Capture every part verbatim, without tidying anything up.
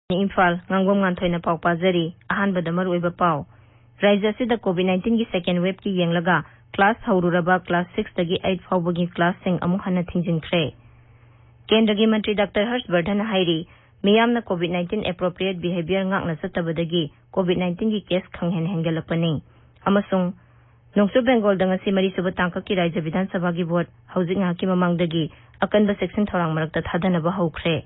ꯏꯝꯐꯥꯜ, ꯉꯥꯡꯕꯝ ꯉꯥꯟꯊꯣꯏꯅ ꯄꯥꯎ ꯄꯥꯖꯔꯤ꯫ ꯑꯍꯥꯟꯕꯗ ꯃꯔꯨꯑꯣꯏꯕ ꯄꯥꯎ꯫ ꯔꯥꯖ꯭ꯌ ꯑꯁꯤꯗ COVID nineteenꯒꯤ second waveꯀꯤ ꯌꯦꯡꯂꯒ class ꯍꯧꯔꯨꯔꯕ class sixꯇꯒꯤ eight ꯐꯥꯎꯕꯒꯤ classꯁꯤꯡ ꯑꯃꯨꯛ ꯍꯟꯅ ꯊꯤꯡꯖꯤꯟꯈ꯭ꯔꯦ꯫ ꯀꯦꯟꯗ꯭ꯔꯒꯤ ꯃꯟꯇ꯭ꯔꯤ ꯗꯥꯛꯇꯔ ꯍꯔꯁ ꯕꯔꯙꯟꯅ ꯍꯥꯏꯔꯤ, ꯃꯤꯌꯥꯝꯅ COVID nineteen appropriate behaviour ꯉꯥꯛꯅ ꯆꯠꯇꯕꯗꯒꯤ COVID nineteenꯒꯤ case ꯈꯪꯍꯦꯟ ꯍꯦꯟꯒꯠꯂꯛꯄꯅꯤ꯫ ꯑꯃꯁꯨꯡ ꯅꯣꯡꯆꯨꯞ ꯕꯦꯡꯒꯣꯜꯗ ꯉꯁꯤ ꯃꯔꯤꯁꯨꯕ ꯇꯥꯡꯀꯛꯀꯤ ꯔꯥꯖ꯭ꯌ ꯕꯤꯙꯥꯟ ꯁꯚꯥꯒꯤ vote ꯍꯧꯖꯤꯛ ꯉꯥꯏꯍꯥꯛꯀꯤ ꯃꯃꯥꯡꯗꯒꯤ ꯑꯀꯟꯕ ꯆꯦꯛꯁꯤꯟ ꯊꯧꯔꯥꯡ ꯃꯔꯛꯇ ꯊꯥꯗꯅꯕ ꯍꯧꯈ꯭ꯔꯦ꯫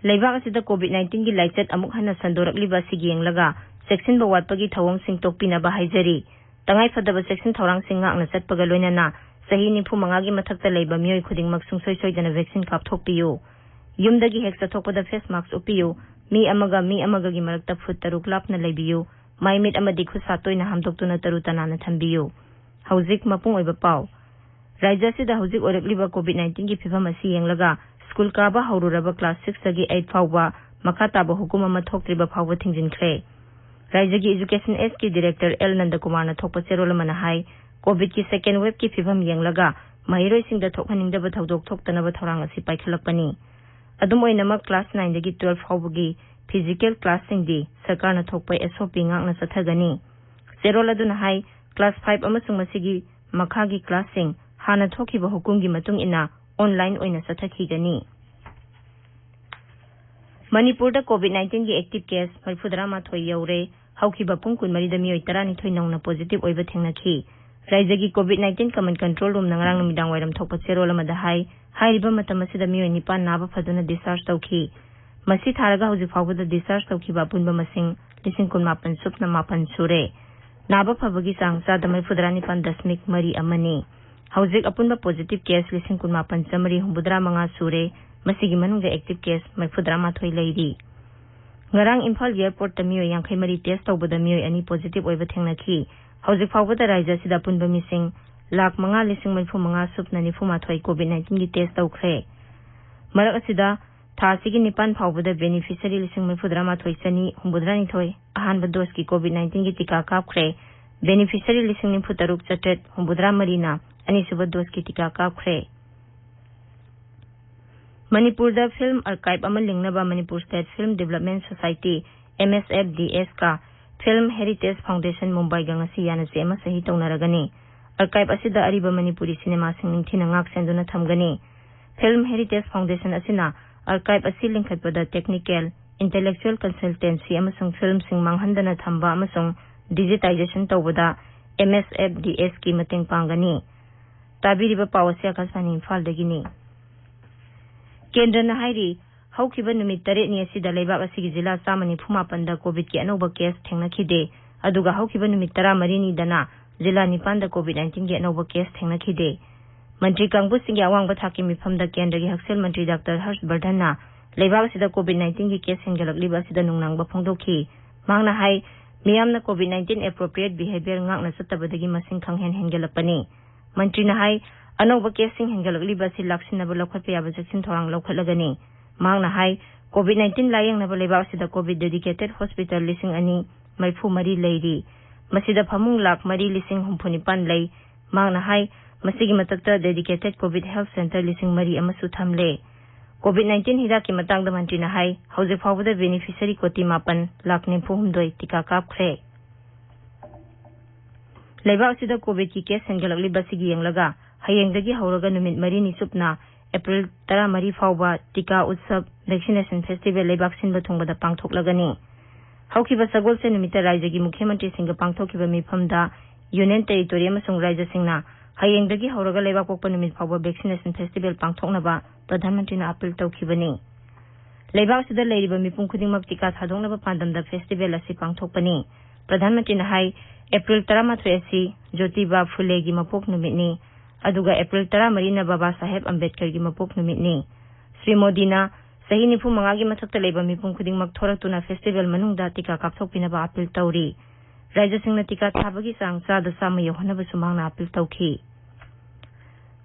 ꯂꯩꯕꯥꯛ ꯑꯁꯤꯗ COVID nineteenꯒꯤ ꯂꯥꯏꯆꯠ ꯑꯃꯨꯛ ꯍꯟꯅ ꯁꯟꯗꯣꯔꯛꯂꯤꯕ ꯑꯁꯤꯒꯤ ꯌꯦꯡꯂꯒ ꯆꯦꯛꯁꯤꯟꯕ ꯋꯥꯠꯄꯒꯤ ꯊꯧꯑꯣꯡꯁꯤꯡ ꯇꯣꯛꯄꯤꯅꯕ ꯍꯥꯏꯖꯔꯤ꯫ ꯇꯉꯥꯏꯐꯗꯕ ꯆꯦꯛꯁꯤꯟ ꯊꯧꯔꯥꯡꯁꯤꯡ ꯉꯥꯛꯅ ꯆꯠꯄꯒ ꯂꯣꯏꯅꯅ ꯆꯍꯤ ꯅꯤꯐꯨ ꯃꯉꯥꯒꯤ ꯃꯊꯛꯇ ꯂꯩꯕ ꯃꯤꯑꯣꯏ ꯈꯨꯗꯤꯡꯃꯛ ꯁꯨꯡꯁꯣꯏ ꯁꯣꯏꯗꯅ vaccine ꯀꯥꯞꯊꯣꯛꯄꯤꯌꯨ꯫ ꯌꯨꯝꯗꯒꯤ ꯍꯦꯛ ꯆꯠꯊꯣꯛꯄꯗ face mask ꯎꯞꯄꯤꯌꯨ꯫ ꯃꯤ ꯑꯃꯒ ꯃꯤ ꯑꯃꯒꯒꯤ ꯃꯔꯛꯇ foot ꯇꯔꯨꯛ ꯂꯥꯞꯅ ꯂꯩꯕꯤꯌꯨ꯫ ꯃꯥꯏ ꯃꯤꯠ ꯑꯃꯗꯤ ꯈꯨꯠ ꯁꯥ ꯇꯣꯏꯅ ꯍꯥꯝꯗꯣꯛꯇꯨꯅ ꯇꯔꯨ ꯇꯅꯥꯟꯅ ꯊꯝꯕꯤꯌꯨ꯫ ꯍꯧꯖꯤꯛ ꯃꯄꯨꯡ ꯑꯣꯏꯕ ꯄꯥꯎ꯫ ꯔꯥꯖ꯭ꯌ ꯑꯁꯤꯗ ꯍꯧꯖꯤꯛ ꯑꯣꯏꯔꯛꯂꯤꯕ COVID nineteenꯒꯤ ꯐꯤꯚꯝ ꯑꯁꯤ ꯌꯦꯡꯂꯒ ꯁ꯭ꯀꯨꯜ ꯀꯥꯕ ꯍꯧꯔꯨꯔꯕ class sixꯇꯒꯤ eight ꯐꯥꯎꯕ ꯃꯈꯥ ꯇꯥꯕ ꯍꯨꯀꯨꯝ ꯑꯃ ꯊꯣꯛꯇ꯭ꯔꯤꯕ ꯐꯥꯎꯕ ꯊꯤꯡꯖꯤꯟꯈ꯭ꯔꯦ꯫ ꯔꯥꯖ꯭ꯌꯒꯤ Education Sꯀꯤ Director ꯑꯦꯜ ꯅꯟꯗꯀꯨꯃꯥꯔꯅ ꯊꯣꯛꯄ ꯆꯦꯔꯣꯜ ꯑꯃꯅ ꯍꯥꯏ, COVIDꯀꯤ second waveꯀꯤ ꯐꯤꯚꯝ ꯌꯦꯡꯂꯒ ꯃꯍꯩꯔꯣꯏꯁꯤꯡꯗ ꯊꯣꯛꯍꯟꯅꯤꯡꯗꯕ ꯊꯧꯗꯣꯛ ꯊꯣꯛꯇꯅꯕ ꯊꯧꯔꯥꯡ ꯑꯁꯤ ꯄꯥꯏꯈꯠꯂꯛꯄꯅꯤ꯫ ꯑꯗꯨꯝ ꯑꯣꯏꯅꯃꯛ, class nineꯗꯒꯤ twelve ꯐꯥꯎꯕꯒꯤ physical classꯁꯤꯡꯗꯤ ꯁꯔꯀꯥꯔꯅ ꯊꯣꯛꯄ SOP ꯉꯥꯛꯅ ꯆꯠꯊꯒꯅꯤ꯫ ꯆꯦꯔꯣꯜ ꯑꯗꯨꯅ ꯍꯥꯏ, class five ꯑꯃꯁꯨꯡ ꯃꯁꯤꯒꯤ ꯃꯈꯥꯒꯤ classꯁꯤꯡ ꯍꯥꯟꯅ ꯊꯣꯛꯈꯤꯕ ꯍꯨꯀꯨꯝꯒꯤ ꯃꯇꯨꯡ ꯏꯟꯅ online ꯑꯣꯏꯅ ꯆꯠꯊꯈꯤꯒꯅꯤ꯫ ꯃꯅꯤꯄꯨꯔꯗ COVID nineteenꯒꯤ active case ꯃꯔꯤꯐꯨꯇꯔꯥ ꯃꯥꯊꯣꯏ ꯌꯧꯔꯦ꯫ ꯍꯧꯈꯤꯕ ꯄꯨꯡ ꯀꯨꯟꯃꯔꯤꯗ ꯃꯤꯑꯣꯏ ꯇꯔꯥꯅꯤꯊꯣꯏ ꯅꯧꯅ positive ꯑꯣꯏꯕ ꯊꯦꯡꯅꯈꯤ꯫ ꯔꯥꯖ꯭ꯌꯒꯤ COVID nineteen Command Control Roomꯅ ꯉꯔꯥꯡ ꯅꯨꯃꯤꯗꯥꯡ ꯋꯥꯏꯔꯝ ꯊꯣꯛꯄ ꯆꯦꯔꯣꯜ ꯑꯃꯗ ꯍꯥꯏ, ꯍꯥꯏꯔꯤꯕ ꯃꯇꯝ ꯑꯁꯤꯗ ꯃꯤꯑꯣꯏ ꯅꯤꯄꯥꯟ ꯅꯥꯕ ꯐꯗꯨꯅ discharge ꯇꯧꯈꯤ꯫ ꯃꯁꯤ ꯊꯥꯔꯒ ꯍꯧꯖꯤꯛ ꯐꯥꯎꯕꯗ discharge ꯇꯧꯈꯤꯕ ꯑꯄꯨꯟꯕ ꯃꯁꯤꯡ ꯂꯤꯁꯤꯡ ꯀꯨꯟꯃꯥꯄꯟ ꯁꯨꯞꯅ ꯃꯥꯄꯟ ꯁꯨꯔꯦ꯫ ꯅꯥꯕ ꯐꯕꯒꯤ ꯆꯥꯡ ꯆꯥꯗ ꯃꯔꯤꯐꯨꯇꯔꯥ ꯅꯤꯄꯥꯟ ꯗꯁꯃꯤꯛ ꯃꯔꯤ ꯑꯃꯅꯤ꯫ ꯍꯧꯖꯤꯛ ꯑꯄꯨꯟꯕ positive case ꯂꯤꯁꯤꯡ ꯀꯨꯟꯃꯥꯄꯟ ꯆꯥꯃꯔꯤ ꯍꯨꯝꯐꯨꯇꯔꯥ ꯃꯉꯥ ꯁꯨꯔꯦ꯫ ꯃꯁꯤꯒꯤ ꯃꯅꯨꯡꯗ active case ꯃꯔꯤꯐꯨꯇꯔꯥ ꯃꯥꯊꯣꯏ ꯂꯩꯔꯤ꯫ ꯉꯔꯥꯡ ꯏꯝꯐꯥꯜ airportꯇ ꯃꯤꯑꯣꯏ ꯌꯥꯡꯈꯩ ꯃꯔꯤ test ꯇꯧꯕꯗ ꯃꯤꯑꯣꯏ ꯑꯅꯤ positive ꯑꯣꯏꯕ ꯊꯦꯡꯅꯈꯤ꯫ ꯍꯧꯖꯤꯛ ꯐꯥꯎꯕꯗ ꯔꯥꯖ꯭ꯌ ꯑꯁꯤꯗ ꯑꯄꯨꯟꯕ ꯃꯤꯁꯤꯡ ꯂꯥꯈ ꯃꯉꯥ ꯂꯤꯁꯤꯡ ꯃꯔꯤꯐꯨ ꯃꯉꯥ ꯁꯨꯞꯅ ꯅꯤꯐꯨ ꯃꯥꯊꯣꯏ COVID nineteenꯒꯤ test ꯇꯧꯈ꯭ꯔꯦ꯫ ꯃꯔꯛ ꯑꯁꯤꯗ, ꯊꯥ ꯑꯁꯤꯒꯤ ꯅꯤꯄꯥꯟ ꯐꯥꯎꯕꯗ ꯕꯦꯅꯤꯐꯤꯁꯔꯤ ꯂꯤꯁꯤꯡ ꯃꯔꯤꯐꯨꯇꯔꯥ ꯃꯥꯊꯣꯏ ꯆꯅꯤ ꯍꯨꯝꯐꯨꯇꯔꯥ ꯅꯤꯊꯣꯏ ꯑꯍꯥꯟꯕ ꯗꯣꯁꯀꯤ ꯀꯣꯚꯤꯗ ꯅꯥꯏꯟꯇꯤꯟꯒꯤ ꯇꯤꯀꯥ ꯀꯥꯞꯈ꯭ꯔꯦ꯫ ꯕꯦꯅꯤꯐꯤꯁꯔꯤ ꯂꯤꯁꯤꯡ ꯅꯤꯐꯨ ꯇꯔꯨꯛ ꯆꯥꯇ꯭ꯔꯦꯠ ꯍꯨꯝꯐꯨꯇꯔꯥ ꯃꯔꯤꯅ ꯑꯅꯤꯁꯨꯕ ꯗꯣꯁꯀꯤ ꯇꯤꯀꯥ ꯀꯥꯞꯈ꯭ꯔꯦ꯫ ꯃꯅꯤꯄꯨꯔꯗ ꯐꯤꯜꯝ ꯑꯥꯔꯀꯥꯏꯚ ꯑꯃ ꯂꯤꯡꯅꯕ Manipur state film development society, M S F D ꯑꯦꯁꯀ ꯐꯤꯜꯝ ꯍꯦꯔꯤꯇꯦꯖ ꯐꯥꯎꯟꯗꯦꯁꯟ ꯃꯨꯝꯕꯥꯏꯒ ꯉꯁꯤ ꯌꯥꯅꯆꯦ ꯑꯃ ꯁꯍꯤ ꯇꯧꯅꯔꯒꯅꯤ꯫ ꯑꯥꯔꯀꯥꯏꯚ ꯑꯁꯤꯗ ꯑꯔꯤꯕ ꯃꯅꯤꯄꯨꯔꯤ ꯁꯤꯅꯦꯃꯥꯁꯤꯡ ꯅꯤꯡꯊꯤꯅ ꯉꯥꯛ ꯁꯦꯟꯗꯨꯅ ꯊꯝꯒꯅꯤ꯫ ꯐꯤꯜꯝ ꯍꯦꯔꯤꯇꯦꯖ ꯐꯥꯎꯟꯗꯦꯁꯟ ꯑꯁꯤꯅ ꯑꯥꯔꯀꯥꯏꯚ ꯑꯁꯤ ꯂꯤꯡꯈꯠꯄꯗ ꯇꯦꯛꯅꯤꯀꯦꯜ, ꯏꯟꯇꯦꯂꯦꯛꯆꯨꯑꯦꯜ ꯀꯟꯁꯜꯇꯦꯟꯁꯤ ꯑꯃꯁꯨꯡ ꯐꯤꯜꯝꯁꯤꯡ ꯃꯥꯡꯍꯟꯗꯅ ꯊꯝꯕ ꯑꯃꯁꯨꯡ ꯗꯤꯖꯤꯇꯥꯏꯖꯦꯁꯟ ꯇꯧꯕꯗ ꯑꯦꯝ ꯑꯦꯁ ꯑꯦꯐ ꯗꯤ ꯑꯦꯁꯀꯤ ꯃꯇꯦꯡ ꯄꯥꯡꯒꯅꯤ꯫ ꯇꯥꯕꯤꯔꯤꯕ ꯄꯥꯎ ꯑꯁꯤ ꯑꯀꯥꯁꯕꯥꯅꯤ ꯏꯝꯐꯥꯜꯗꯒꯤꯅꯤ꯫ ꯀꯦꯟꯗ꯭ꯔꯅ ꯍꯥꯏꯔꯤ, ꯍꯧꯈꯤꯕ ꯅꯨꯃꯤꯠ ꯇꯔꯦꯠꯅꯤ ꯑꯁꯤꯗ ꯂꯩꯕꯥꯛ ꯑꯁꯤꯒꯤ ꯖꯤꯂꯥ ꯆꯥꯝꯃ ꯅꯤꯐꯨ ꯃꯥꯄꯟꯗ ꯀꯣꯚꯤꯗꯀꯤ ꯑꯅꯧꯕ ꯀꯦꯁ ꯊꯦꯡꯅꯈꯤꯗꯦ꯫ ꯑꯗꯨꯒ ꯍꯧꯈꯤꯕ ꯅꯨꯃꯤꯠ ꯇꯔꯥꯃꯔꯤꯅꯤꯗꯅ ꯖꯤꯂꯥ ꯅꯤꯄꯥꯟꯗ ꯀꯣꯚꯤꯗ ꯅꯥꯏꯟꯇꯤꯟꯒꯤ ꯑꯅꯧꯕ ꯀꯦꯁ ꯊꯦꯡꯅꯈꯤꯗꯦ꯫ ꯃꯟꯇ꯭ꯔꯤ ꯀꯥꯡꯕꯨꯁꯤꯡꯒꯤ ꯑꯋꯥꯡꯕ ꯊꯥꯛꯀꯤ ꯃꯤꯐꯝꯗ ꯀꯦꯟꯗ꯭ꯔꯒꯤ ꯍꯛꯁꯦꯜ ꯃꯟꯇ꯭ꯔꯤ ꯗꯥꯛꯇꯔ ꯍꯔꯁ ꯕꯔꯙꯟꯅ ꯂꯩꯕꯥꯛ ꯑꯁꯤꯗ ꯀꯣꯚꯤꯗ ꯅꯥꯏꯟꯇꯤꯟꯒꯤ ꯀꯦꯁ ꯍꯦꯟꯒꯠꯂꯛꯂꯤꯕ ꯑꯁꯤꯗ ꯅꯨꯡꯅꯥꯡꯕ ꯐꯣꯡꯗꯣꯛꯈꯤ꯫ ꯃꯍꯥꯛꯅ ꯍꯥꯏ, ꯃꯤꯌꯥꯝꯅ ꯀꯣꯚꯤꯗ ꯅꯥꯏꯟꯇꯤꯟ ꯑꯦꯄ꯭ꯔꯣꯄ꯭ꯔꯤꯌꯦꯠ ꯕꯤꯍꯦꯕꯤꯌꯔ ꯉꯥꯛꯅ ꯆꯠꯇꯕꯗꯒꯤ ꯃꯁꯤꯡ ꯈꯪꯍꯦꯟ ꯍꯦꯟꯒꯠꯂꯛꯄꯅꯤ꯫ ꯃꯟꯇ꯭ꯔꯤꯅ ꯍꯥꯏ, ꯑꯅꯧꯕ ꯀꯦꯁꯁꯤꯡ ꯍꯦꯟꯒꯠꯂꯛꯂꯤꯕ ꯑꯁꯤ ꯂꯥꯛꯁꯤꯟꯅꯕ ꯂꯧꯈꯠꯄ ꯌꯥꯕ ꯆꯦꯛꯁꯤꯟ ꯊꯧꯔꯥꯡ ꯂꯧꯈꯠꯂꯒꯅꯤ꯫ ꯃꯍꯥꯛꯅ ꯍꯥꯏ, ꯀꯣꯚꯤꯗ ꯅꯥꯏꯟꯇꯤꯟ ꯂꯥꯌꯦꯡꯅꯕ ꯂꯩꯕꯥꯛ ꯑꯁꯤꯗ ꯀꯣꯚꯤꯗ ꯗꯦꯗꯤꯀꯦꯇꯦꯗ ꯍꯣꯁꯄꯤꯇꯥꯜ ꯂꯤꯁꯤꯡ ꯑꯅꯤ ꯃꯔꯤꯐꯨ ꯃꯔꯤ ꯂꯩꯔꯤ꯫ ꯃꯁꯤꯗ ꯐꯃꯨꯡ ꯂꯥꯈ ꯃꯔꯤ ꯂꯤꯁꯤꯡ ꯍꯨꯝꯐꯨ ꯅꯤꯄꯥꯟ ꯂꯩ꯫ ꯃꯍꯥꯛꯅ ꯍꯥꯏ, ꯃꯁꯤꯒꯤ ꯃꯊꯛꯇ ꯗꯦꯗꯤꯀꯦꯇꯦꯗ ꯀꯣꯚꯤꯗ ꯍꯦꯜꯊ ꯁꯦꯟꯇꯔ ꯂꯤꯁꯤꯡ ꯃꯔꯤ ꯑꯃꯁꯨ ꯊꯝꯂꯦ꯫ ꯀꯣꯚꯤꯗ ꯅꯥꯏꯟꯇꯤꯟ ꯍꯤꯗꯥꯛꯀꯤ ꯃꯇꯥꯡꯗ ꯃꯟꯇ꯭ꯔꯤꯅ ꯍꯥꯏ, ꯍꯧꯖꯤꯛ ꯐꯥꯎꯕꯗ ꯕꯦꯅꯤꯐꯤꯁꯔꯤ ꯀꯣꯇꯤ ꯃꯥꯄꯟ ꯂꯥꯈ ꯅꯤꯐꯨ ꯍꯨꯝꯗꯣꯏ ꯇꯤꯀꯥ ꯀꯥꯞꯈ꯭ꯔꯦ꯫ ꯂꯩꯕꯥꯛ ꯑꯁꯤꯗ ꯀꯣꯚꯤꯗꯀꯤ ꯀꯦꯁ ꯍꯦꯟꯒꯠꯂꯛꯂꯤꯕ ꯑꯁꯤꯒꯤ ꯌꯦꯡꯂꯒ, ꯍꯌꯦꯡꯗꯒꯤ ꯍꯧꯔꯒ ꯅꯨꯃꯤꯠ ꯃꯔꯤꯅꯤ ꯆꯨꯞꯅ ꯑꯦꯄ꯭ꯔꯤꯜ ꯇꯔꯥꯃꯔꯤ ꯐꯥꯎꯕ ꯇꯤꯀꯥ ꯎꯠꯁꯕ ꯚꯦꯛꯁꯤꯅꯦꯁꯟ ꯐꯦꯁꯇꯤꯚꯦꯜ ꯂꯩꯕꯥꯛ ꯁꯤꯟꯕ ꯊꯨꯡꯕꯗ ꯄꯥꯡꯊꯣꯛꯂꯒꯅꯤ꯫ ꯍꯧꯈꯤꯕ ꯁꯒꯣꯜꯁꯦꯟ ꯅꯨꯃꯤꯠꯇ ꯔꯥꯖ꯭ꯌꯒꯤ ꯃꯨꯈ꯭ꯌ ꯃꯟꯇ꯭ꯔꯤꯁꯤꯡꯒ ꯄꯥꯡꯊꯣꯛꯈꯤꯕ ꯃꯤꯐꯝꯗ ꯌꯨꯅꯤꯌꯟ ꯇꯦꯔꯤꯇꯣꯔꯤ ꯑꯃꯁꯨꯡ ꯔꯥꯖ꯭ꯌꯁꯤꯡꯅ ꯍꯌꯦꯡꯗꯒꯤ ꯍꯧꯔꯒ ꯂꯩꯕꯥꯛꯄꯣꯛꯄ ꯅꯨꯃꯤꯠ ꯐꯥꯎꯕ ꯚꯦꯛꯁꯤꯅꯦꯁꯟ ꯐꯦꯁꯇꯤꯚꯦꯜ ꯄꯥꯡꯊꯣꯛꯅꯕ ꯄ꯭ꯔꯙꯥꯟ ꯃꯟꯇ꯭ꯔꯤꯅ ꯑꯥꯄꯤꯜ ꯇꯧꯈꯤꯕꯅꯤ꯫ ꯂꯩꯕꯥꯛ ꯑꯁꯤꯗ ꯂꯩꯔꯤꯕ ꯃꯤꯄꯨꯝ ꯈꯨꯗꯤꯡꯃꯛ ꯇꯤꯀꯥ ꯊꯥꯗꯣꯛꯅꯕ ꯄꯥꯟꯗꯝꯗ ꯐꯦꯁꯇꯤꯚꯦꯜ ꯑꯁꯤ ꯄꯥꯡꯊꯣꯛꯄꯅꯤ꯫ ꯄ꯭ꯔꯙꯥꯟ ꯃꯟꯇ꯭ꯔꯤꯅ ꯍꯥꯏ, ꯑꯦꯄ꯭ꯔꯤꯜ ꯇꯔꯥꯃꯥꯊꯣꯏ ꯑꯁꯤ ꯖꯣꯇꯤꯕꯥ ꯐꯨꯂꯦꯒꯤ ꯃꯄꯣꯛ ꯅꯨꯃꯤꯠꯅꯤ꯫ ꯑꯗꯨꯒ ꯑꯦꯄ꯭ꯔꯤꯜ ꯇꯔꯥꯃꯔꯤꯅ ꯕꯥꯕꯥ ꯁꯥꯍꯦꯕ ꯑꯝꯕꯦꯗꯀꯔꯒꯤ ꯃꯄꯣꯛ ꯅꯨꯃꯤꯠꯅꯤ꯫ ꯁ꯭ꯔꯤ ꯃꯣꯗꯤꯅ ꯆꯍꯤ ꯅꯤꯐꯨ ꯃꯉꯥꯒꯤ ꯃꯊꯛꯇ ꯂꯩꯕ ꯃꯤꯄꯨꯝ ꯈꯨꯗꯤꯡꯃꯛ ꯊꯣꯔꯛꯇꯨꯅ ꯐꯦꯁꯇꯤꯚꯦꯜ ꯃꯅꯨꯡꯗ ꯇꯤꯀꯥ ꯀꯥꯞꯊꯣꯛꯄꯤꯅꯕ ꯑꯥꯄꯤꯜ ꯇꯧꯔꯤ꯫ ꯔꯥꯖ꯭ꯌꯁꯤꯡꯅ ꯇꯤꯀꯥ ꯊꯥꯕꯒꯤ ꯆꯥꯡ ꯆꯥꯗ ꯆꯥꯝꯃ ꯌꯧꯍꯟꯅꯕꯁꯨ ꯃꯍꯥꯛꯅ ꯑꯥꯄꯤꯜ ꯇꯧꯈꯤ꯫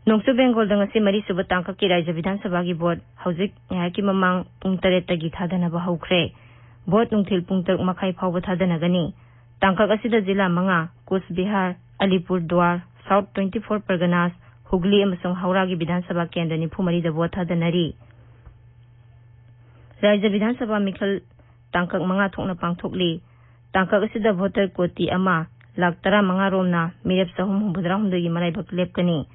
ꯅꯣꯡꯆꯨꯞ ꯕꯦꯡꯒꯣꯜꯗ ꯉꯁꯤ ꯃꯔꯤꯁꯨꯕ ꯇꯥꯡꯀꯛꯀꯤ ꯔꯥꯖ꯭ꯌ ꯕꯤꯙꯥꯟ ꯁꯚꯥꯒꯤ ꯚꯣꯠ ꯍꯧꯖꯤꯛ ꯉꯥꯏꯍꯥꯛꯀꯤ ꯃꯃꯥꯡ ꯄꯨꯡ ꯇꯔꯦꯠꯇꯒꯤ ꯊꯥꯗꯅꯕ ꯍꯧꯈ꯭ꯔꯦ꯫ ꯚꯣꯠ ꯅꯨꯡꯊꯤꯜ ꯄꯨꯡ ꯇꯔꯨꯛ ꯃꯈꯥꯏ ꯐꯥꯎꯕ ꯊꯥꯗꯅꯒꯅꯤ꯫ ꯇꯥꯡꯀꯛ ꯑꯁꯤꯗ ꯖꯤꯂꯥ ꯃꯉꯥ, ꯀꯨꯆ Bihar, Alipur ꯗ꯭ꯋꯥꯔ, south twenty four ꯄꯔꯒꯅꯥꯁ, ꯍꯨꯒ꯭ꯂꯤ ꯑꯃꯁꯨꯡ ꯍꯧꯔꯥꯒꯤ ꯕꯤꯙꯥꯟ ꯁꯚꯥ ꯀꯦꯟꯗ꯭ꯔ ꯅꯤꯐꯨ ꯃꯔꯤꯗ ꯚꯣꯠ ꯊꯥꯗꯅꯔꯤ꯫ ꯔꯥꯖ꯭ꯌ ꯕꯤꯙꯥꯟ ꯁꯚꯥ ꯃꯤꯈꯜ ꯇꯥꯡꯀꯛ ꯃꯉꯥ ꯊꯣꯛꯅ ꯄꯥꯡꯊꯣꯛꯂꯤ꯫ ꯇꯥꯡꯀꯛ ꯑꯁꯤꯗ ꯚꯣꯇꯔ ꯀꯣꯇꯤ ꯑꯃ ꯂꯥꯈ ꯇꯔꯥꯃꯉꯥ ꯔꯣꯝꯅ ꯃꯤꯔꯦꯞ ꯆꯍꯨꯝ ꯍꯨꯝꯐꯨꯇꯔꯥꯍꯨꯝꯗꯣꯏꯒꯤ ꯃꯔꯥꯏꯕꯛ ꯂꯦꯞꯀꯅꯤ꯫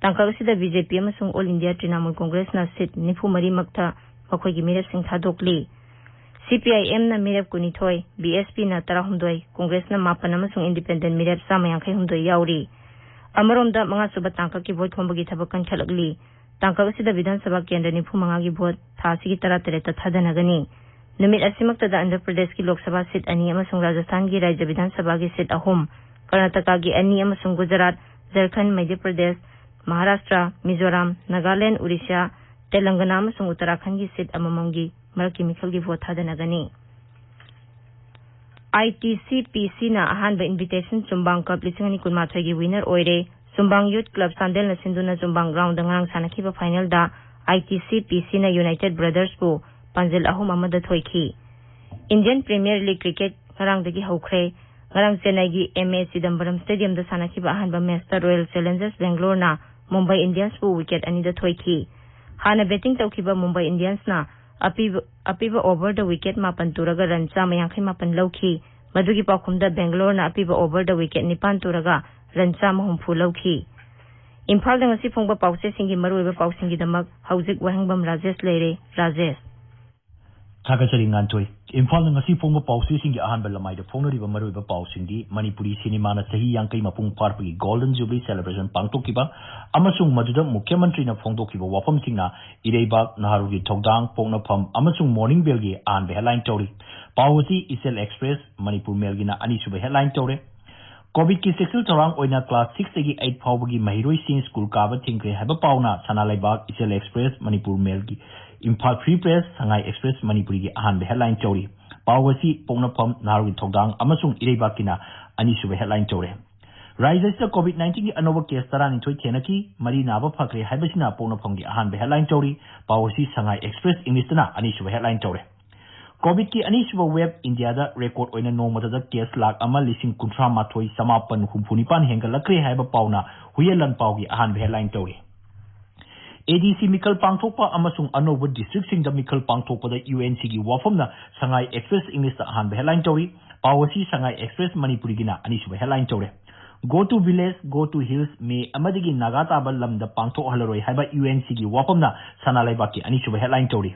ꯇꯥꯡꯀꯛ ꯑꯁꯤꯗ ꯕꯤ ꯖꯦ ꯄꯤ ꯑꯃꯁꯨꯡ ꯑꯣꯜ ꯏꯟꯗꯤꯌꯥ ꯇ꯭ꯔꯤꯅꯥꯃꯨꯜ ꯀꯣꯡꯒ꯭ꯔꯦꯁꯅ ꯁꯤꯠ ꯅꯤꯐꯨ ꯃꯔꯤꯃꯛꯇ ꯃꯈꯣꯏꯒꯤ ꯃꯤꯔꯦꯞꯁꯤꯡ ꯊꯥꯗꯣꯛꯂꯤ꯫ ꯁꯤ ꯄꯤ ꯑꯥꯏ ꯑꯦꯝꯅ ꯃꯤꯔꯦꯞ ꯀꯨꯟꯅꯤꯊꯣꯏ, ꯕꯤ ꯑꯦꯁ ꯄꯤꯅ ꯇꯔꯥꯍꯨꯝꯗꯣꯏ, ꯀꯣꯡꯒ꯭ꯔꯦꯁꯅ ꯃꯥꯄꯟ ꯑꯃꯁꯨꯡ ꯏꯟꯗꯤꯄꯦꯟꯗꯦꯟ ꯃꯤꯔꯦꯞ ꯆꯥꯝꯃ ꯌꯥꯡꯈꯩ ꯍꯨꯝꯗꯣꯏ ꯌꯥꯎꯔꯤ꯫ ꯑꯃꯔꯣꯝꯗ, ꯃꯉꯥꯁꯨꯕ ꯇꯥꯡꯀꯛꯀꯤ ꯚꯣꯠ ꯈꯣꯝꯕꯒꯤ ꯊꯕꯛ ꯀꯟꯈꯠꯂꯛꯂꯤ꯫ ꯇꯥꯡꯀꯛ ꯑꯁꯤꯗ ꯕꯤꯙꯥꯟ ꯁꯚꯥ ꯀꯦꯟꯗ꯭ꯔ ꯅꯤꯐꯨ ꯃꯉꯥꯒꯤ ꯚꯣꯠ ꯊꯥ ꯑꯁꯤꯒꯤ ꯇꯔꯥꯇꯔꯦꯠꯇ ꯊꯥꯗꯅꯒꯅꯤ꯫ ꯅꯨꯃꯤꯠ ꯑꯁꯤꯃꯛꯇꯗ ꯑꯟꯙ꯭ꯔ ꯄ꯭ꯔꯗꯦꯁꯀꯤ ꯂꯣꯛ ꯁꯚꯥ ꯁꯤꯠ ꯑꯅꯤ ꯑꯃꯁꯨꯡ ꯔꯥꯖꯁꯊꯥꯟꯒꯤ ꯔꯥꯖ꯭ꯌ ꯕꯤꯙꯥꯟ ꯁꯚꯥꯒꯤ ꯁꯤꯠ ꯑꯍꯨꯝ, ꯀꯔꯅꯥꯇꯀꯥꯒꯤ ꯑꯅꯤ ꯑꯃꯁꯨꯡ ꯒꯨꯖꯔꯥꯠ, ꯖꯔꯈꯟ, ꯃꯙ꯭ꯌ ꯄ꯭ꯔꯗꯦꯁ, ꯃꯍꯥꯔꯥꯁꯇ꯭ꯔ, ꯃꯤꯖꯣꯔꯥꯝ, ꯅꯥꯒꯥꯂꯦꯟ, ꯎꯔꯤꯁ꯭ꯌꯥ, ꯇꯦꯂꯪꯒꯅꯥ ꯑꯃꯁꯨꯡ ꯎꯠꯇꯔꯥꯈꯟꯒꯤ ꯁꯤꯠ ꯑꯃꯃꯝꯒꯤ ꯃꯔꯛꯀꯤ ꯃꯤꯈꯜꯒꯤ ꯚꯣꯠ ꯊꯥꯗꯅꯒꯅꯤ꯫ ꯑꯥꯏ ꯇꯤ ꯁꯤ ꯄꯤ ꯁꯤꯅ ꯑꯍꯥꯟꯕ ꯏꯟꯚꯤꯇꯦꯁꯟ ꯆꯨꯝꯕꯥꯡ ꯀꯞ ꯂꯤꯁꯤꯡ ꯑꯅꯤ ꯀꯨꯟꯃꯥꯊꯣꯏꯒꯤ ꯋꯤꯅꯔ ꯑꯣꯏꯔꯦ꯫ ꯆꯨꯝꯕꯥꯡ ꯌꯨꯠ ꯀ꯭ꯂꯕ ꯆꯥꯟꯗꯦꯜꯅ ꯁꯤꯟꯗꯨꯅ ꯆꯨꯝꯕꯥꯡ ꯒ꯭ꯔꯥꯎꯟꯗ ꯉꯔꯥꯡ ꯁꯥꯟꯅꯈꯤꯕ ꯐꯥꯏꯅꯦꯜꯗ ꯑꯥꯏ ꯇꯤ ꯁꯤ ꯄꯤ ꯁꯤꯅ ꯌꯨꯅꯥꯏꯇꯦꯗ ꯕ꯭ꯔꯗꯔꯁꯄꯨ ꯄꯥꯟꯖꯤꯜ ꯑꯍꯨꯝ ꯑꯃꯗ ꯊꯣꯏꯈꯤ꯫ ꯏꯟꯗꯤꯌꯟ ꯄ꯭ꯔꯤꯃꯤꯌꯔ ꯂꯤꯒ ꯀ꯭ꯔꯤꯀꯦꯠ ꯉꯔꯥꯡꯗꯒꯤ ꯍꯧꯈ꯭ꯔꯦ꯫ ꯉꯔꯥꯡ ꯆꯦꯟꯅꯥꯏꯒꯤ ꯑꯦꯝ ꯑꯦ ꯆꯤꯗꯝꯕꯔꯝ ꯁ꯭ꯇꯦꯗꯤꯌꯝꯗ ꯁꯥꯟꯅꯈꯤꯕ ꯑꯍꯥꯟꯕ ꯃꯦꯆꯇ ꯔꯣꯌꯦꯜ ꯆꯦꯂꯦꯟꯖꯔꯁ ꯕꯦꯡꯒ꯭ꯂꯣꯔꯅ ꯃꯨꯝꯕꯥꯏ ꯏꯟꯗꯤꯌꯟꯁꯄꯨ ꯋꯤꯀꯦꯠ ꯑꯅꯤꯗ ꯊꯣꯏꯈꯤ꯫ ꯍꯥꯟꯅ ꯕꯦꯇꯤꯡ ꯇꯧꯈꯤꯕ ꯃꯨꯝꯕꯥꯏ ꯏꯟꯗꯤꯌꯟꯁꯅ ꯑꯄꯤꯕ, ꯑꯄꯤꯕ ꯑꯣꯚꯔꯗ ꯋꯤꯀꯦꯠ ꯃꯥꯄꯟ ꯇꯨꯔꯒ ꯔꯟ ꯆꯥꯝꯃ ꯌꯥꯡꯈꯩ ꯃꯥꯄꯟ ꯂꯧꯈꯤ꯫ ꯃꯗꯨꯒꯤ ꯄꯥꯎꯈꯨꯝꯗ ꯕꯦꯡꯒ꯭ꯂꯣꯔꯅ ꯑꯄꯤꯕ ꯑꯣꯚꯔꯗ ꯋꯤꯀꯦꯠ ꯅꯤꯄꯥꯟ ꯇꯨꯔꯒ ꯔꯟ ꯆꯥꯝꯃ ꯍꯨꯝꯐꯨ ꯂꯧꯈꯤ꯫ ꯏꯝꯐꯥꯜꯗ ꯉꯁꯤ ꯐꯣꯡꯕ ꯄꯥꯎꯆꯦꯁꯤꯡꯒꯤ ꯃꯔꯨꯑꯣꯏꯕ ꯄꯥꯎꯁꯤꯡꯒꯤꯗꯃꯛ ꯍꯧꯖꯤꯛ ꯋꯥꯍꯦꯡꯕꯝ ꯔꯥꯖꯦꯁ ꯂꯩꯔꯦ꯫ ꯔꯥꯖꯦꯁ꯫ ꯊꯥꯒꯠꯆꯔꯤ ꯉꯥꯟꯊꯣꯏ꯫ ꯏꯝꯐꯥꯜꯗ ꯉꯁꯤ ꯐꯣꯡꯕ ꯄꯥꯎꯆꯦꯁꯤꯡꯒꯤ ꯑꯍꯥꯟꯕ ꯂꯃꯥꯏꯗ ꯐꯣꯡꯅꯔꯤꯕ ꯃꯔꯨꯑꯣꯏꯕ ꯄꯥꯎꯁꯤꯡꯗꯤ ꯃꯅꯤꯄꯨꯔꯤ ꯁꯤꯅꯦꯃꯥꯅ ꯆꯍꯤ ꯌꯥꯡꯈꯩ ꯃꯄꯨꯡ ꯐꯥꯔꯛꯄꯒꯤ ꯒꯣꯜꯗꯟ ꯖꯨꯕꯤꯂꯤ ꯁꯦꯂꯦꯕ꯭ꯔꯦꯁꯟ ꯄꯥꯡꯊꯣꯛꯈꯤꯕ ꯑꯃꯁꯨꯡ ꯃꯗꯨꯗ ꯃꯨꯈ꯭ꯌ ꯃꯟꯇ꯭ꯔꯤꯅ ꯐꯣꯡꯗꯣꯛꯈꯤꯕ ꯋꯥꯐꯝꯁꯤꯡꯅ ꯏꯔꯩꯕꯥꯛ, ꯅꯍꯥꯔꯣꯜꯒꯤ ꯊꯧꯗꯥꯡ, ꯄꯣꯛꯅꯐꯝ ꯑꯃꯁꯨꯡ ꯃꯣꯔꯅꯤꯡ ꯕꯦꯜꯒꯤ ꯑꯍꯥꯟꯕ ꯍꯦꯗꯂꯥꯏꯟ ꯇꯧꯔꯤ꯫ ꯄꯥꯎ ꯑꯁꯤ ꯏꯆꯦꯜ ꯑꯦꯛꯁꯄ꯭ꯔꯦꯁ, ꯃꯅꯤꯄꯨꯔ ꯃꯦꯜꯒꯤꯅ ꯑꯅꯤꯁꯨꯕ ꯍꯦꯗꯂꯥꯏꯟ ꯇꯧꯔꯦ꯫ ꯀꯣꯚꯤꯗꯀꯤ ꯆꯦꯛꯁꯤꯜ ꯊꯧꯔꯥꯡ ꯑꯣꯏꯅ ꯀ꯭ꯂꯥꯁ ꯁꯤꯛꯁꯇꯒꯤ ꯑꯩꯠ ꯐꯥꯎꯕꯒꯤ ꯃꯍꯩꯔꯣꯏꯁꯤꯡ ꯁ꯭ꯀꯨꯜ ꯀꯥꯕ ꯊꯤꯡꯈ꯭ꯔꯦ ꯍꯥꯏꯕ ꯄꯥꯎꯅ ꯁꯅꯥ ꯂꯩꯕꯥꯛ, ꯏꯆꯦꯜ ꯑꯦꯛꯁꯄ꯭ꯔꯦꯁ, ꯃꯅꯤꯄꯨꯔ ꯃꯦꯜꯒꯤ, Imphal free press, Sangai express ꯃꯅꯤꯄꯨꯔꯤꯒꯤ ꯑꯍꯥꯟꯕ ꯍꯦꯗꯂꯥꯏꯟ ꯇꯧꯔꯤ꯫ ꯄꯥꯎ ꯑꯁꯤ ꯄꯣꯛꯅꯐꯝ, ꯅꯍꯥꯔꯣꯜꯒꯤ ꯊꯧꯗꯥꯡ ꯑꯃꯁꯨꯡ ꯏꯔꯩꯕꯥꯛꯀꯤꯅ ꯑꯅꯤꯁꯨꯕ ꯍꯦꯗꯂꯥꯏꯟ ꯇꯧꯔꯦ꯫ ꯔꯥꯏꯖ꯭ꯌ ꯑꯁꯤꯗ COVID nineteen ꯒꯤ ꯑꯅꯧꯕ case ꯇꯔꯥꯅꯤꯊꯣꯏ ꯊꯦꯡꯅꯈꯤ, ꯃꯔꯤ ꯅꯥꯕ ꯐꯈ꯭ꯔꯦ ꯍꯥꯏꯕꯁꯤꯅ ꯄꯣꯛꯅꯐꯝꯒꯤ ꯑꯍꯥꯟꯕ headline ꯇꯧꯔꯤ꯫ ꯄꯥꯎ ꯑꯁꯤ ꯁꯉꯥꯏ Express English ꯇꯅ ꯑꯅꯤꯁꯨꯕ headline ꯇꯧꯔꯦ꯫ COVID ꯀꯤ ꯑꯅꯤꯁꯨꯕ wave ꯏꯟꯗꯤꯌꯥꯗ record ꯑꯣꯏꯅ ꯅꯣꯡꯃꯇꯗ case ꯂꯥꯈ ꯑꯃ ꯂꯤꯁꯤꯡ ꯀꯨꯟꯊ꯭ꯔꯥ ꯃꯥꯊꯣꯏ ꯆꯃꯥꯄꯟ ꯍꯨꯝꯐꯨ ꯅꯤꯄꯥꯟ ꯍꯦꯟꯒꯠꯂꯛꯈ꯭ꯔꯦ ꯍꯥꯏꯕ ꯄꯥꯎꯅ ꯍꯨꯏꯌꯦꯟ ꯂꯥꯟꯄꯥꯎꯒꯤ ꯑꯍꯥꯟꯕ headline ꯇꯧꯔꯤ꯫ ADC ꯃꯤꯈꯜ ꯄꯥꯡꯊꯣꯛꯄ ꯑꯃꯁꯨꯡ ꯑꯅꯧꯕ district ꯁꯤꯡꯗ ꯃꯤꯈꯜ ꯄꯥꯡꯊꯣꯛꯄꯗ UNC ꯒꯤ ꯋꯥꯐꯝꯅ ꯁꯉꯥꯏ Express English ꯇ ꯑꯍꯥꯟꯕ headline ꯇꯧꯔꯤ꯫ ꯄꯥꯎ ꯑꯁꯤ ꯁꯉꯥꯏ Express ꯃꯅꯤꯄꯨꯔꯤꯒꯤꯅ ꯑꯅꯤꯁꯨꯕ headline ꯇꯧꯔꯦ꯫ Go to village, go to hills, ꯃꯦ ꯑꯃꯗꯒꯤ ꯅꯥꯒꯥ ꯇꯥꯕ ꯂꯝꯗ ꯄꯥꯡꯊꯣꯛꯍꯜꯂꯔꯣꯏ ꯍꯥꯏꯕ UNC ꯒꯤ ꯋꯥꯐꯝꯅ ꯁꯅꯥ ꯂꯩꯕꯥꯛꯀꯤ ꯑꯅꯤꯁꯨꯕ headline ꯇꯧꯔꯤ꯫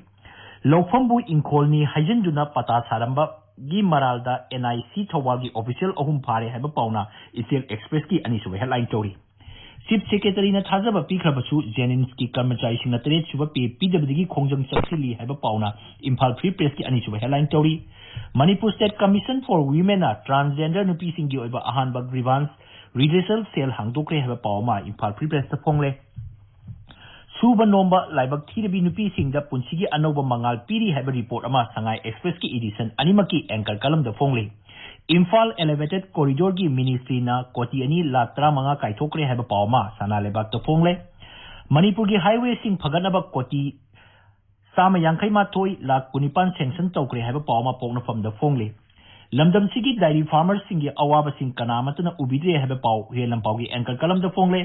ꯂꯧꯐꯝꯕꯨ ꯏꯪꯈꯣꯜꯅꯤ ꯍꯥꯏꯖꯤꯟꯗꯨꯅ ꯄꯇꯥ ꯁꯥꯔꯝꯕꯒꯤ ꯃꯔꯥꯜꯗ NIC ꯊꯧꯕꯥꯜꯒꯤ official ꯑꯍꯨꯝ ꯐꯥꯔꯦ ꯍꯥꯏꯕ ꯄꯥꯎꯅ ꯏꯆꯦꯜ Express ꯀꯤ ꯑꯅꯤꯁꯨꯕ headline ꯇꯧꯔꯤ꯫ Chief Secretary ꯅ ꯊꯥꯖꯕ ꯄꯤꯈ꯭ꯔꯕꯁꯨ JNIMS ꯀꯤ ꯀꯔꯃꯆꯥꯔꯤꯁꯤꯡꯅ ꯇꯔꯦꯠ ꯁꯨꯕ pay ꯄꯤꯗꯕꯗꯒꯤ ꯈꯣꯡꯖꯪ ꯆꯪꯁꯤꯜꯂꯤ ꯍꯥꯏꯕ ꯄꯥꯎꯅ ꯏꯝꯐꯥꯜ Free Press ꯀꯤ ꯑꯅꯤꯁꯨꯕ headline ꯇꯧꯔꯤ꯫ Manipur State Commission for Women ꯅ transgender ꯅꯨꯄꯤꯁꯤꯡꯒꯤ ꯑꯣꯏꯕ ꯑꯍꯥꯟꯕ grievance redressal cell ꯍꯥꯡꯗꯣꯛꯈ꯭ꯔꯦ ꯍꯥꯏꯕ ꯄꯥꯎ ꯑꯃ ꯏꯝꯐꯥꯜ Free Press ꯇ ꯐꯣꯡꯂꯦ꯫ ꯁꯨꯕ ꯅꯣꯝꯕ ꯂꯥꯏꯕꯛ ꯊꯤꯔꯕꯤ ꯅꯨꯄꯤꯁꯤꯡꯗ ꯄꯨꯟꯁꯤꯒꯤ ꯑꯅꯧꯕ ꯃꯉꯥꯜ ꯄꯤꯔꯤ ꯍꯥꯏꯕ report ꯑꯃ ꯁꯉꯥꯏ Express ꯀꯤ edition ꯑꯅꯤꯃꯛꯀꯤ anchor column ꯗ ꯐꯣꯡꯂꯤ꯫ ꯏꯝꯐꯥꯜ Elevated Corridor ꯒꯤ ministry ꯅ ꯀꯣꯇꯤ ꯑꯅꯤ ꯂꯥꯈ ꯇꯔꯥꯃꯉꯥ ꯀꯥꯏꯊꯣꯛꯈ꯭ꯔꯦ ꯍꯥꯏꯕ ꯄꯥꯎ ꯑꯃ ꯁꯅꯥ ꯂꯩꯕꯥꯛꯇ ꯐꯣꯡꯂꯦ꯫ ꯃꯅꯤꯄꯨꯔꯒꯤ highway ꯁꯤꯡ ꯐꯒꯠꯅꯕ ꯀꯣꯇꯤ ꯆꯥꯝꯃ ꯌꯥꯡꯈꯩ ꯃꯥꯊꯣꯏ ꯂꯥꯈ ꯀꯨꯟꯅꯤꯄꯥꯟ sanction ꯇꯧꯈ꯭ꯔꯦ ꯍꯥꯏꯕ ꯄꯥꯎ ꯑꯃ ꯄꯣꯛꯅꯐꯝꯗ ꯐꯣꯡꯂꯤ꯫ ꯂꯝꯗꯝꯁꯤꯒꯤ dairy farmer ꯁꯤꯡꯒꯤ ꯑꯋꯥꯕꯁꯤꯡ ꯀꯅꯥ ꯑꯃꯠꯇꯅ ꯎꯕꯤꯗ꯭ꯔꯦ ꯍꯥꯏꯕ ꯄꯥꯎ ꯍꯨꯏꯌꯦꯟ ꯂꯥꯟꯄꯥꯎꯒꯤ anchor column ꯗ ꯐꯣꯡꯂꯦ꯫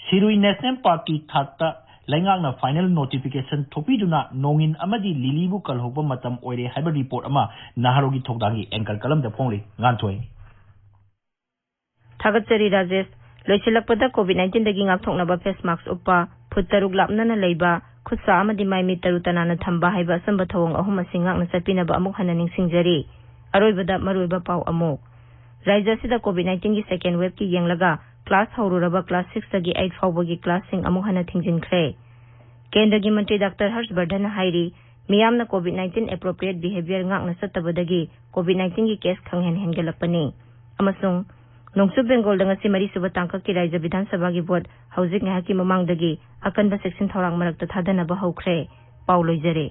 ꯁꯤꯔꯨꯏ National Park ꯀꯤ ꯊꯥꯛꯇ ꯂꯩꯉꯥꯛꯅ final notification ꯊꯣꯛꯄꯤꯗꯨꯅ ꯅꯣꯡꯏꯟ ꯑꯃꯗꯤ ꯂꯤꯂꯤꯕꯨ ꯀꯜꯍꯧꯕ ꯃꯇꯝ ꯑꯣꯏꯔꯦ ꯍꯥꯏꯕ report ꯑꯃ ꯅꯍꯥꯔꯣꯜꯒꯤ ꯊꯧꯗꯥꯡꯒꯤ anchor column ꯗ ꯐꯣꯡꯂꯤ꯫ ꯉꯥꯟꯊꯣꯏ꯫ ꯊꯥꯒꯠꯆꯔꯤ ꯔꯥꯖꯦꯁ꯫ ꯂꯣꯏꯁꯤꯜꯂꯛꯄꯗ COVID nineteen ꯗꯒꯤ ꯉꯥꯛꯊꯣꯛꯅꯕ face mask ꯎꯞꯄ, ꯐꯨꯠ ꯇꯔꯨꯛ ꯂꯥꯞꯅꯅ ꯂꯩꯕ, ꯈꯨꯠ ꯁꯥ ꯑꯃꯗꯤ ꯃꯥꯏ ꯃꯤꯠ ꯇꯔꯨ ꯇꯅꯥꯟꯅ ꯊꯝꯕ ꯍꯥꯏꯕ ꯑꯆꯝꯕ ꯊꯧꯑꯣꯡ ꯑꯍꯨꯝ ꯑꯁꯤ ꯉꯥꯛꯅ ꯆꯠꯄꯤꯅꯕ ꯑꯃꯨꯛ ꯍꯟꯅ ꯅꯤꯡꯁꯤꯡꯖꯔꯤ꯫ ꯑꯔꯣꯏꯕꯗ ꯃꯔꯨꯑꯣꯏꯕ ꯄꯥꯎ ꯑꯃꯨꯛ꯫ ꯔꯥꯖ꯭ꯌ ꯑꯁꯤꯗ COVID nineteen ꯒꯤ second wave ꯀꯤ ꯌꯦꯡꯂꯒ class ꯍꯧꯔꯨꯔꯕ class six ꯇꯒꯤ eight ꯐꯥꯎꯕꯒꯤ class ꯁꯤꯡ ꯑꯃꯨꯛ ꯍꯟꯅ ꯊꯤꯡꯖꯤꯟꯈ꯭ꯔꯦ꯫ ꯀꯦꯟꯗ꯭ꯔꯒꯤ ꯃꯟꯇ꯭ꯔꯤ ꯗꯥꯛꯇꯔ ꯍꯔꯁ ꯕꯔꯙꯟꯅ ꯍꯥꯏꯔꯤ, ꯃꯤꯌꯥꯝꯅ COVID nineteen appropriate behaviour ꯉꯥꯛꯅ ꯆꯠꯇꯕꯗꯒꯤ COVID nineteen ꯒꯤ case ꯈꯪꯍꯦꯟ ꯍꯦꯟꯒꯠꯂꯛꯄꯅꯤ꯫ ꯑꯃꯁꯨꯡ ꯅꯣꯡꯆꯨꯞ ꯕꯦꯡꯒꯣꯜꯗ ꯉꯁꯤ ꯃꯔꯤꯁꯨꯕ ꯇꯥꯡꯀꯛꯀꯤ ꯔꯥꯖ꯭ꯌ ꯕꯤꯙꯥꯟ ꯁꯚꯥꯒꯤ vote ꯍꯧꯖꯤꯛ ꯉꯥꯏꯍꯥꯛꯀꯤ ꯃꯃꯥꯡꯗꯒꯤ ꯑꯀꯟꯕ ꯆꯦꯛꯁꯤꯟ ꯊꯧꯔꯥꯡ ꯃꯔꯛꯇ ꯊꯥꯗꯅꯕ ꯍꯧꯈ꯭ꯔꯦ꯫ ꯄꯥꯎ ꯂꯣꯏꯖꯔꯦ꯫